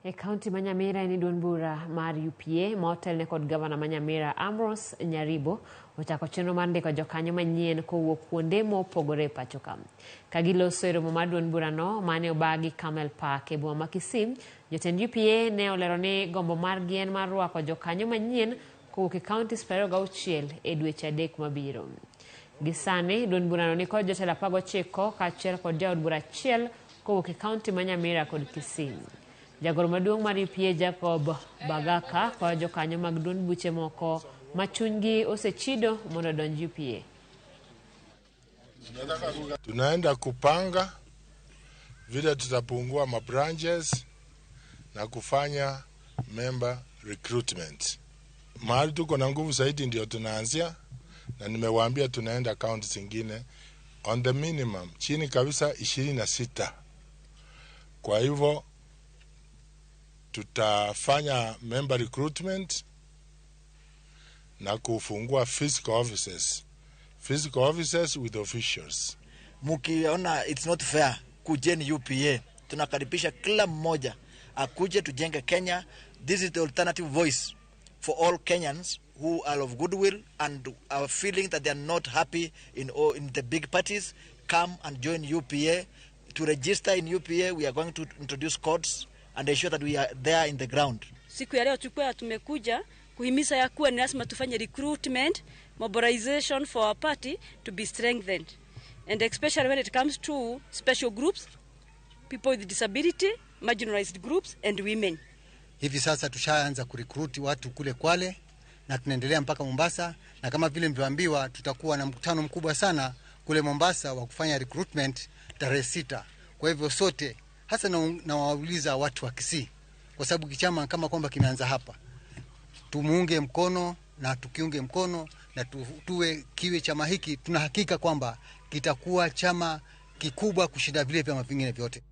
E kaunti ma Nyamira en duond bura mar UPA ma otelne kod gavana ma Nyamira Ambrose Nyaribo ochako chenro mar ndiko jokanyo manyien kowuok kuonde mopogore e pacho ka. Ka giloso e romo mar duond burano mane obagi Camel Park e boma ma Kisii, jotend UPA ne olero ni gombo margi en mar rwako jokanyo manyien kowuok e kauntis 26 e dweche 3 mabiro. Gi sani, duond burano nikod jotelo 19 kaachiel kod jaod bura achiel kowuok e kaunti ma Nyamira kod Kisii. Jagoro maduong' mar UPA Jacob Bagaka kwayo jokanyo mag duond buche moko ma chunygi osechido mondo odonj UPA. Tunaenda kupanga vile tutapungua mabranches na kufanya member recruitment. Mahali tuko na nguvu zaidi ndio tunaanzia, na nimewaambia tunaenda county zingine on the minimum chini kabisa 26. Kwa hivyo tutafanya member recruitment na kufungua physical offices. Physical offices with officials. Mukiona it's not fair, kujeni UPA. Tunakaribisha kila mmoja akuje tujenge Kenya. This is the alternative voice for all Kenyans who are of goodwill and are feeling that they are not happy in the big parties. Come and join UPA. To register in UPA, we are going to introduce codes and ensure that we are there in the ground. Siku ya leo tulikuwa tumekuja kuhimiza ya kuwa ni lazima tufanye recruitment, mobilization for our party to be strengthened. And especially when it comes to special groups, people with disability, marginalized groups and women. Hivi sasa tushaanza kurecruit watu kule Kwale na tunaendelea mpaka Mombasa, na kama vile mlivyoambiwa tutakuwa na mkutano mkubwa sana kule Mombasa wa kufanya recruitment tarehe 6. Kwa hivyo sote hasa nawauliza watu wa Kisii, kwa sababu kichama kama kwamba kimeanza hapa, tumuunge mkono na tukiunge mkono na tuwe kiwe chama hiki, tunahakika kwamba kitakuwa chama kikubwa kushinda vile vyama vingine vyote.